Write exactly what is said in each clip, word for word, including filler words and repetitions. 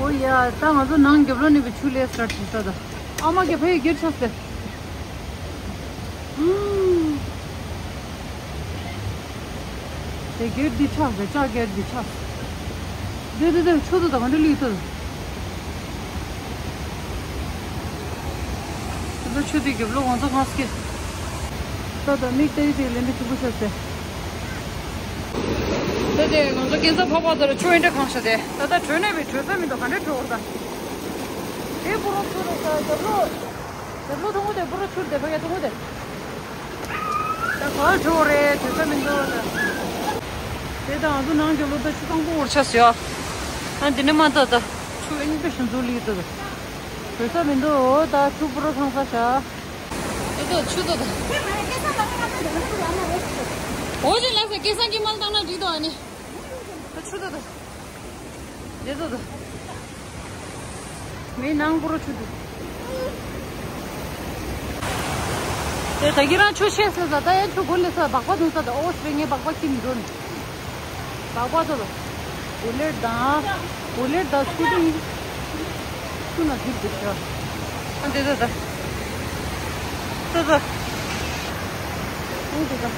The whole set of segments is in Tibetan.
ཨོ་ཡ། ད་ང་ཚོ་ནང་རྒྱབ་ལོགས་ནས་པའི་ཆུ་ལས་སི་ཊར་ཊི་བྱེད་ས་ད། ཨ་མ་གི་ཕ་ཡི་སྒེར་ཆགས་སེ། དེ་སྒེར་འདི་ཆགས་སེ། ལྕགས་སྒེར་འདི་ཆགས་སེ། དེ་དེ་དེ་ཆུ་ཚོད་དང་ག་འདྲ་ལུས་ཐུབ། དེ་ཚོ་ཆུ་དེ་རྒྱབ་ལོགས་ང་ཚོ་ངས་སྐྱེ། ད་ད་མིག་ལྟ་ཡི་དེ་ལས་འདི་ཆུ་བུ་ཆགས་སེ། ད་དེ་ང་ཚོ་སྐྱེ་འཚབ་ཕོག་པ་དེར་ཆུ་ཨེ་འདྲ་གང་ཤ་དེ། ད་ད་བྲོས་ནས་པའི་བྲོས་ས་མི་འདུག་ག་འདྲ་བྲོས་འོར་ད། དེ་པུ་རོ་ཆུ་རེད་ཤག་རྒྱབ་ལོགས། རྒྱབ་ལོགས་ཐུང་ངུ་དེ་པུ་རོ་ཆུར་དེ་ཕ་གི་ཐུང་ངུ་དེ། ད་ག་བར་འགྲོ་རེད་དེ་ས་མི་འདུག་ད། དེ་ད་ང་ཚོ་ནང་རྒྱབ་ལོགས་ད་ཆུ་གཙང་པོ་འོར་ཆགས་སོ། ཨ་འདི་ནས་མ་ད་ད་ཆུ་ཨེ་འདྲ་ཞིག་འཛུལ་ལི་ད། དེ་ས་མི་འདུག་ད་ཆུ་པུ་རོ་ཐང་ས་ཤག་དེ་ད་ཆུ་ད་ད། འོ་ཅི་ལགས་སོ། སྐལ་བཟང་གིས་མལ་བཏང་ན་འགྲིག་འདུག་ཨ་ནི། ད་ཆུ་ད་ད། དེ་ཚོ་དང་། མི་ནང་པུ་རོ་ཆུ་འདུག་དེ་ད་གི་རང་ཆུ་ཤེས་ཟེར་ས་ད་ཡན་ཆུ་གོ་ལེ་ས་སྦག་པ་འདུག་ས་ད། ཨོ་སི་རེ་ངས་སྦག་པ་ཁྱིམ་འགྲོ་ནས། སྦག་པ་ཚོ་ལ། བུ་ལེར་དང་། བུ་ལེར་དང་སྐུ་ཕྲེང་། ཆུ་ན་འདུག་འདུག་ཤོག་ཨ་འདི་ཚོ་ད། ཚོ་ཚོ། ཨ་འདི་ཚོ།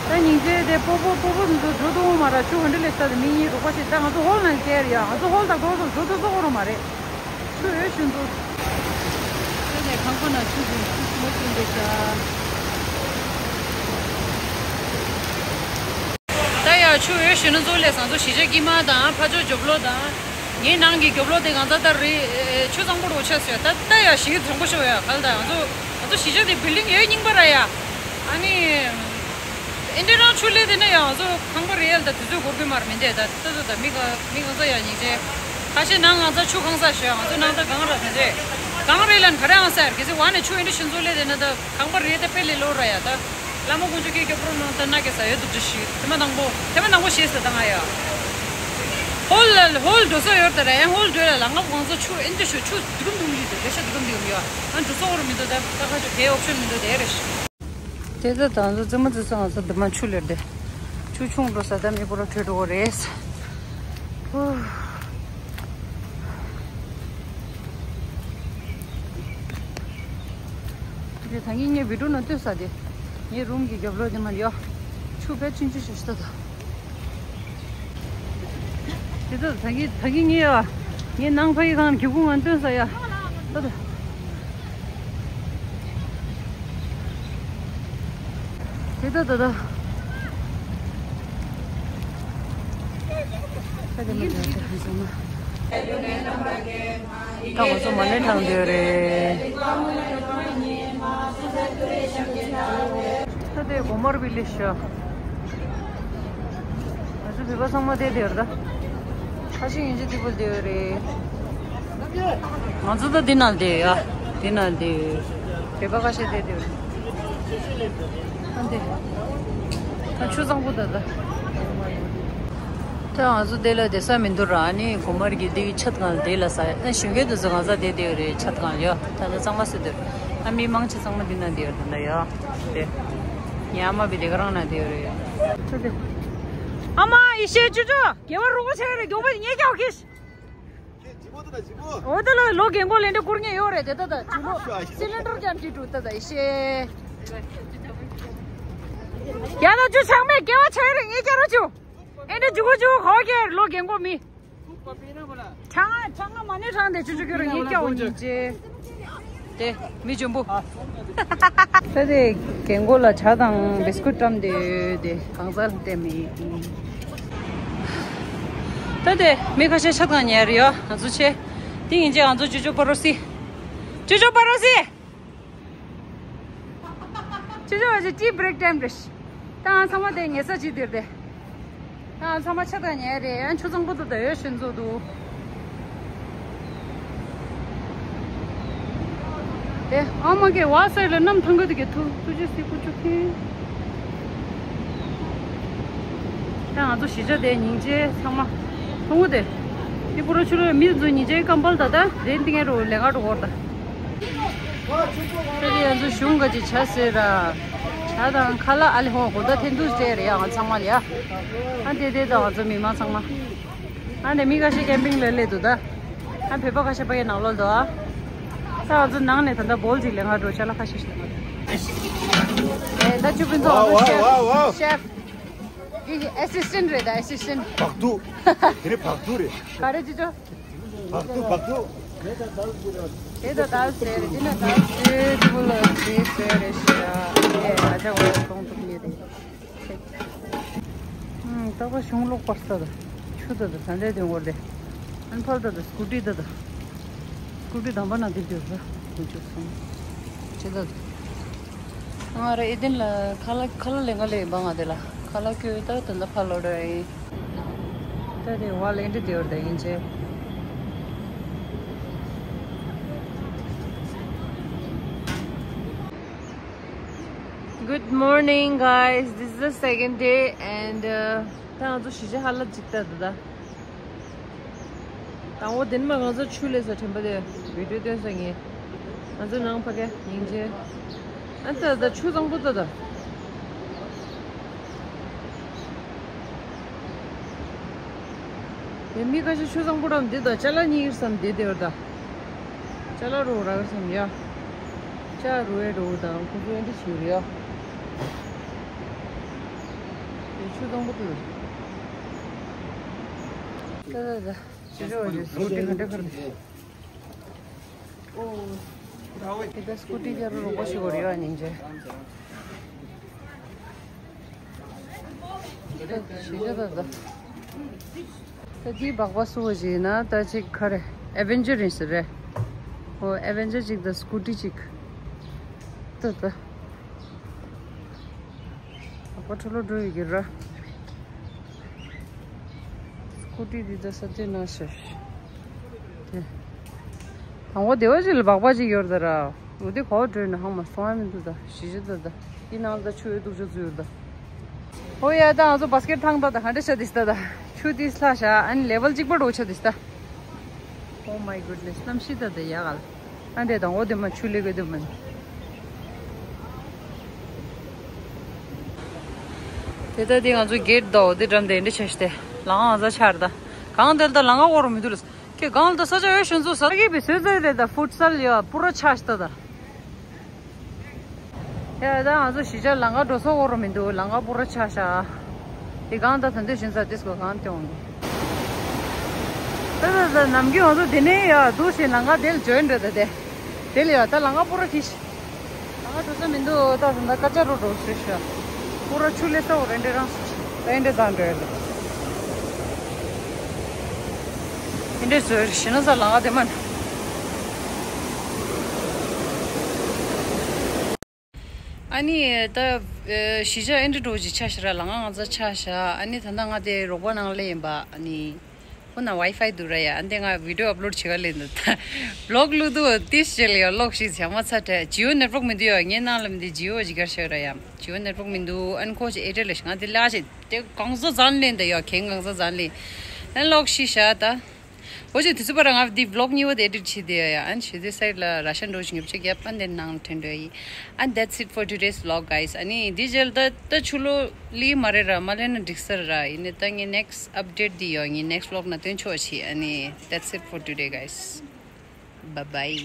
ད་སྙིང་རྗེ་དེ་སྤོ་བོ་སྤོ་བོ་ཚོ་འགྲོ་འདུག་མ་ར་ཆུ་ག་འདྲ་ལས་ས་དེ་མི་གཉིས་རོགས་པ་བྱེད། ད་ང་ཚོ་ཧོལ་ནང་བསྡད་ཡ། ང་ཚོ་ཧོལ་དང་འགྲོ་འདུག་འགྲོ་འདུག་ཚོ་ཧོ་རོ་མ་རེད། ཆུ་ཡོད་ཤུན་ཚོ། དེ་ནས་ཁང་པ་ན་ཆུ་ཚོ་ཆུ་མོ་ཆུ་འདེད་ཤག་ད་ཡ་ཆུ་འོད་ཞུ་ན་ཚོ་ལས་ང་ཚོ་གཞིས་ཆགས་དཀྱིལ་མ་དང་ཕ་ཇོ་རྒྱབ་ལོགས་དང་། ངའི་ནང་གི་རྒྱབ་ལོགས་དེ་གང་ཚ་ལྟར་རེད། ཆུ་གཙང་པོ་རུ་ཆགས་སོང་ད། ད་ཡ་གཞིས་དྲང་པོ་ཤོད་ཡ། ག་ལ་ད་ང་ཚོ་ང་ཚོ་གཞིས་ཆགས་དེ་བིལ་ལིང་ཡོད་རྙིང་པ་ར་ཡ། ཨ་ནི། ཨེ་འདྲ་རང་ཆུ་ལས་དེ་ན་ཡ་ང་ཚོ་ཁང་པ་རེད་ཡ། ད་དུས་ཚོད་འགོར་གི་མ་རེད་མི་འདས་ད་ད་ད་ད་མི་ག་མི་གང་ཚ་ཡ་སྙིང་རྗེ། ཁ་ཤས་ནང་ང་ཚ་ཆུ་གང་ས་ཤོད་ང་ཚོ་ནང་ད་གང་ར་མི་འདས། གང་རེད་ལན་ག་རེ་ཨང་སར་གལ་སྲིད་བ་ནས་ཆུ་ཨེ་འདྲ་ཤུན་ཚོ་ལས་དེ་ན་ད། ཁང་པ་རེད་དེ་དཔེ་ལས་ལོ་ར་ཡ་ད། བླ་མ་དཀོན་མཆོག་གིས་སྐྱོབ་རོགས་གནང་ད་ན་གེ་ས་ཡོད་འདུག་ཅི་ཞིག་ཐེངས་མ་དང་པོ་ཐེངས་མ་དང་པོ་ཤེས་ས་ད་ང་ཡ། ཧོལ་ལ་ཧོལ་འགྲོ་ས་ཡོད་ད་ར་ཡང་ཧོལ་འགྲོ་ཡ་ལ་ང་ཁོང་ཚོ་ཆུ་ཨེ་འདྲ་ཤོད་ཆུ་འདི་གམ་འདུག་ཡོད་དེ་ལས་ཤ་འདི་གམ་འདི་གམ་ཡོད་ང་འགྲོ་ས་འོར་མི་འདུག་ད་ད་ཁ་ཆུ་དེ་ཨོབ་ཤོན་མི་འདུག་དེ་རེ་ཤི། དེ་ད་ད་ང་ཚོ་རྩེད་མོ་རྩེ་ས་ང་ཚོ་འདི་མ་ཆུ་ལེར་དེ་ཆུ་ཆུང་འགྲོ་ས་ད་མི་པོ་ར་བྲོས་འགྲོ་གོ་རེད། ཧུ། དེ་ད་ངས་ངའི་བི་ཌིའོ་ནང་བཏོན་ས་དེ། ངའི་རུམ་གྱི་རྒྱབ་ལོགས་དེ་མ་ཡོད། ཆུ་བེད་ཆུང་ཆུང་ཞིག་ཤི་ད་ད། དེ་ད་ད་གིན་ད་གིན་ངའི་ཡ། ངའི་ནང་ཕ་གི་གང་སྒེའུ་ཁུང་ང་བཏོན་ས་ཡ། ད་ད། དེ་ད་ད་ད། ད་དེ་མ་ད་ད་ཧ་ཟོ་མ། ད་ང་ཚོ་མ་ཎི་བགྲང་འདོད་རེད། ད་དེ་གོ་མར་བི་ལེ་ཤ། ང་ཚོ་བོད་པ་ཚང་མ་དེ་དེར་ད། ཁ་ཤས་ཡིན་གཅིག་དེ་པོ་དེ་རེད། ང་ཚོ་ད་འདི་ན་དེ་ཡ། འདི་ན་དེ། བོད་པ་ཁ་ཤས་དེ་དེ་རེད། ཨ་འདི། ཨ་ཆུ་གཙང་པོ་ད་ད། ད་ང་ཚོ་དེ་ལ་བསྡད་ས་མི་འདུག་ར། ཨ་ནི་གོ་མར་གྱི་དེའི་ཆ་ཚང་དེ་ལ་ས་ཨ་གཞོན་སྐྱེས་དེ་ཚོ་གང་ས་དེ་དེ་རེད། ཆ་ཚང་ཡོད་ད་ལྟ་གཙང་མ་སུ་དེ་རེད། ཨ་མི་མང་ཆེ་གཙང་མ་འདི་ན་དེ་རེད་ད་ཡ། དེ་ཉི་མ་བི་དེ་ག་རང་ན་དེ་རེད། ཨ་མ་ཡེ་ཤེས་ཅོ་ཅོ་རྒྱལ་བ་རོགས་པ་ཆགས་རེད། མགྱོགས་པོ་ཉེ་རྒྱག་གིས། འོ་ད་ལོ་ལོ་རྒན་གོག་ལེན་འདྲ་བསྐུར་མཁན་ཡོད་རེད་དེ་ད་ད་དུས་ལོ། སི་ལིན་ཌར་ཀྱང་འདི་འགྲོ་ད་ད་ཡེ་ཤེས། ཡ་ད་ཅུ་ཆང་མེད་སྐལ་བ་ཆགས་རེད། ངས་སྐྱ་རོགས་ཅུ། ཨེ་འདྲ་ཅུ་གོ་ཅུ་གོ་གེ་ལོ་རྒན་གོག་མི། ཆང་ཆང་ང་མ་ཎི་བགྲང་དེ་ཅུ་ཅུ་ཁྱོད་རང་ངའི་སྐྱ་བོ་ཉིན་བྱེད། དེ་མི་འཇོན་པོ། ད་དེ་རྒན་གོག་ལ་ཇ་དང་བིས་ཀུད་བཀྲམ་དེ་ཡོད་དེ་གང་ཟག་ལ་བལྟས་མི་ཡིན། ད་དེ་མི་ཁ་ཤས་ཆ་ཚང་ཉལ་རེད་ཡ། ང་ཚོ་ཆེ། དེ་ཡིན་ཅེ་ང་ཚོ་ཅོ་ཅོ་པ་རོ་སི། ཅོ་ཅོ་པ་རོ་སི། ཅི་ཅི་བ་ཅི་ཏི་བྷི་རེག་ཊའིམ་རེད། ད་ང་ཚང་མ་དེ་ཉལ་ས་ཅིག་དེར་དེ། ད་ང་ཚང་མ་ཆ་ཚང་ཉལ་རེད། ཡང་ཆུ་གཙང་པོ་དུ་ད་ཡོད་ཤིན་ཚོ་འདུག་དེ་ཨ་མ་གེ་བ་སའི་ལ་གནམ་ཐང་གི་དུ་གེ་ཐུ་ཐུ་ཅི་སི་ཀུ་ཅུ་ཁི། ད་ང་ཚོ་གཞིས་ཆགས་དེ་ཉིན་བྱེད་ཚང་མ་ཐུང་ངུ་དེ། དེ་པུ་རོ་ཆུ་ལོ་མི་ཚོ་ཉིན་བྱེད་སྐམ་པལ་ད་ད་རེད་འདི་ངའི་རུ་ལས་ཀ་འགྲོ་བར་ད། ད་དེ་ང་ཚོ་གཞུང་ག་ཅིག་བྱ་ཟེར་ར། བྱ་དང་ཁ་ལག་ཨ་ལེ་ཧོ་གོ་ད་ཐེན་ཏུ་སྤྲད་རེད་ཡ་ང་ཚང་མ་ལ་ཡ། ཨ་དེ་དེ་ད་ང་ཚོ་མི་མང་ཚང་མ། ཨ་ནི་མི་ཁ་ཤས་ཀེམ་པིང་ལ་སླེབས་འདུག་ད། ཨ་བོད་པ་ཁ་ཤས་ཕ་གིའི་ནང་ལོགས་འདུག་ཨ། ད་ང་ཚོ་ནང་ནས་ད་ལྟ་བོལ་ཅིག་ལེན་ག་འགྲོ་ཅ་ལག་ཁ་ཤས་ཤིག་ལེན་ག་འགྲོ། ཨེ་ད་ཆུ་ཕུན་ཚོགས་ཝའོ་ཝའོ་ཝའོ། ཤེཕ། ཤེཕ། འདི་ཨེ་སི་སི་ཊེན་ཊ་རེད་ད། ཨེ་སི་སི་ཊེན་ཊ། བག་ཐུག་དེ་རེད་བག་ཐུག་རེད། ག་རེ་ཅི་ཅོ། བག་ཐུག་བག་ཐུག་དེ་ད་ད་ཟེར་རེད། འདི་ན་ད་ཟེར་དུ་ལ་ཟེར་ཟེར་རེད་ཤག་ཨེ་ཨ་ཅག་འོ་གཏོང་ཐུབ་ནི་རེད། ཨང་། རྟག་པར་གཞུང་ལོག་པར་ས་དང་། ཆུ་ད་དང་ད་འདྲའི་དོན་འོར་དེ། ཨན་ཕར་ད་དང་སྐུ་ཊི་ད་དང་། སྐུ་ཊི་དམ་པ་ན་འདིར་འདིར་ཟ། མི་བཅུག་སོང་། ཅི་ད་དང་། ང་ར་ཨེ་ཏན་ལ་ཁ་ལག་ཁ་ལག་ལེན་ག་ལེན་པ་ང་དེ་ལ་ཁ་ལག་ཁྱོད་ད་དུང་ད་ཕ་ལོ་ར་ཨེ། ད་དེ་བ་ལེན་འདྲི་དེ་འོར་ད་ཡིན་ཅེ། Good morning, guys. This is the second day, and uh, ད་ང་ཚོ་གཞིས་ཆགས་ཧ་ལ་ཅིག་ད་ད་ད། དང་པོ་དེ་ནི་མ་ང་ཚོ་ཆུ་ལས་ས་དྲན་པ་དེ་བི་ཌིའོ་སྟོན་ས་ངེས། ང་ཚོ་ནང་ཕ་གི་ཉིན་བྱེད། ཨ་ད་ད་ཆུ་བཟང་པོ་ད་ད། དེ་མི་ཁ་ཤས་ཆུ་བཟང་པོ་རམ་དེ་ད་ཅ་ལག་གཉིས་ཀྱི་སམ་དེ་དེ་བར་ད། ཅ་ལག་རུ་རག་སམ་ཡ། ཅ་རུ་ཨེ་རུ་དང་ཁོ་ཚོ་ཨེ་འདྲ་བྱེད་རེད་ཡ། དེ་ཆུ་བཟང་པོ་དེ། ད་ད་ད། ཅི་ཞོ་ཡོད་སྐུ་ཊི་ག་འདྲ་ཁར་འདི། ཨོ། ད་སྐུ་ཊི་རྒྱ་རུ་རོགས་པ་ཞིག་གོ་རེ་ཡོད་ཉིན་རྗེ། ད་ཞི་ཞི་ད་ད། ད་དེའི་སྦག་སྦག་སུ་བ་ཞིག་ཡིན་ན་ད་ཅིག་ག་རེ་ཨེ་ཝེན་ཇར་ཡིན་ཟེར་རེད། ཨོ་ཨེ་ཝེན་ཇར་ཅིག་ད་སྐུ་ཊི་ཅིག་ད་ད། ཨ་ཁོ་ཁྲོ་ལོ་འགྲོ་ཡི་གི་ར། སྐུ་ཊི་འདི་ད་ས་དེ་ན་ཤ་ཤ། དེ། དང་པོ་སྡེ་བ་ཅིག་ལ་སྦག་སྦག་ཅིག་ཡོད་རེད་ད་ར། འོ་དེ་གོ་འགྲོས་ན་ཧང་མ་སོང་ཨ་མི་འདུག་ད་ཞི་ཞི་ད་ད། དེ་ནང་ད་ཆུ་ཡོད་འདུག་ཆུ་ཚུ་ཡོད་ད། ཨོ་ཡ་ད་ང་ཚོ་བ་སི་ཀེ་ཊི་ཐང་ད་ད་ག་འདྲ་ཤ་དེ་ས་ད་ད། ཆུ་དེ་སླ་ཤ་ཨ་ནི་ལེ་ཝལ་གཅིག་པ་འགྲོ་ཆ་དེ་ས་ད། Oh my goodness གནམ་གཤིས་ད་ད་ཡ་ག་ལ། ཨ་འདྲས་དང་འོ་དེ་མ་ཆུ་ལེ་གོ་དེ་མ། དེ་ལྟ་དེ་ང་ཚོ་གེ་ཊི་དོ་དེ་འགྲམ་དེ་འདྲ་བྱས་ཏེ་ལང་ང་ཚ་ཆར་ད། གང་དེར་ད་ལང་ང་འོ་རུ་མི་འདུག་ལ། ཁྱེད་གང་ལ་ད་ས་ཆ་འོས་ཤོན་ཚོ་ས་གི་བི་སོས་ཚོད་རེད་ད་ཕུཊ་སལ་ཡོད་པུ་ར་ཆ་ཤ་ད་ད། ཡ་ད་ང་ཚོ་གཞིས་ཆགས་ལང་ཀ་འགྲོ་ས་འོ་རུ་མི་འདུག་ལང་ཀ་པུ་ར་ཆག་ཤག་དེ་གང་ད་ད་འདོད་བཞིན་ས་ཏིས་གོ་གང་སྟེ་འོང་གི། ད་ད་ད་ནམ་རྒྱུན་ང་ཚོ་དེ་ནས་ཡ་འདུག་ཞེས་ལང་ཀ་དེ་ལ་འཇོན་འདྲ་ད་དེ། དེ་ལ་ཡ་ད་ལང་ཀ་པུ་ར་ཁྱི་ཤི། ལང་ཀ་འགྲོ་ས་མི་འདུག་ད་ད་ད་ཀ་ཅ་རུ་འགྲོ་ཤི་ཤ། པུ་ར་ཆུ་ལས་ས་འོ་རེ་འདྲེ་རང་ཤི་ཤ། ད་ཡིན་འདྲེ་ད་འདྲེ་ལ། ཡིན་འདྲེ་ཟོས་ཤི་ན་ས་ལང་ཀ་དེ་མ་ན། ཨ་ནི་ད་གཞིས་ཆགས་ཨེ་འདྲ་འགྲོ་ཅིག་ཆ་ཤ་ར་ལ་ང་ང་ཚ་ཆ་ཤ་ཨ་ནི་ད་ལྟ་ང་དེ་རོགས་པ་ནང་ལ་ཡིན་པ་ཨ་ནི་ཁོ་ན་ཝའི་ཕའི་འདུག་ར་ཡ་ཨ་འདི་ང་བི་ཌིའོ་ཨབ་ལོཌ་བྱེད་ག་ལེན་འདུག་ད་བི་ལོག་བླུག་འདུག་ཏིས་བྱེད་ལ་ཡ་ལོག་ཤིག་བྱ་མ་ཚ་དྲ་ཇི་ཡོ་ནེཊ་ཝོག་མི་འདུག་ཡ་ངའི་ནང་ལ་མི་འདུག་ཇི་ཡོ་ཇི་གར་ཤ་ར་ཡ་ཇི་ཡོ་ནེཊ་ཝོག་མི་འདུག་ཨ་ནི་ཁོ་ཅི་ཨེ་ཊེལ་ལ་ཤི་ང་དེ་ལ་ཤི་དེ་གང་ཟོ་ཛན་ལེན་ད་ཡ་ཁེང་གང་ཟོ་ཛན་ལེན་ཨ་ནི་ལོག་ཤི་ཤ་ད། འོ་ཅེ་དུས་ཚོད་པ་ར་ང་འདི་བི་ལོག་གཉིས་པ་དེ་ཨེ་ཌིཊ་བྱེད་དེ་ཡ་ཨན་ཞེ་དེ་སའིཌ་ལ་ར་ཤ་འགྲོ་ཞིང་ངེབ་ཆེ་རྒྱབ་ཨན་དེ་ནང་ལ་ཐོན་འགྲོ་ཡི། And that's it for today's vlog, guys. ཨ་ནི་འདི་རྗེས་ལ་ད་ད་ཆུ་ལོག་ལི་མ་རེད་ར་མ་ལེན་ན་འགྲིག་ས་ར་ཡིན་ནི་ད་ངའི་next update འདི་ཡོད་ངའི་next vlog ན་སྟོན་ཆོག་ཆེ་ཨ་ནི་that's it for today, guys. Bye bye.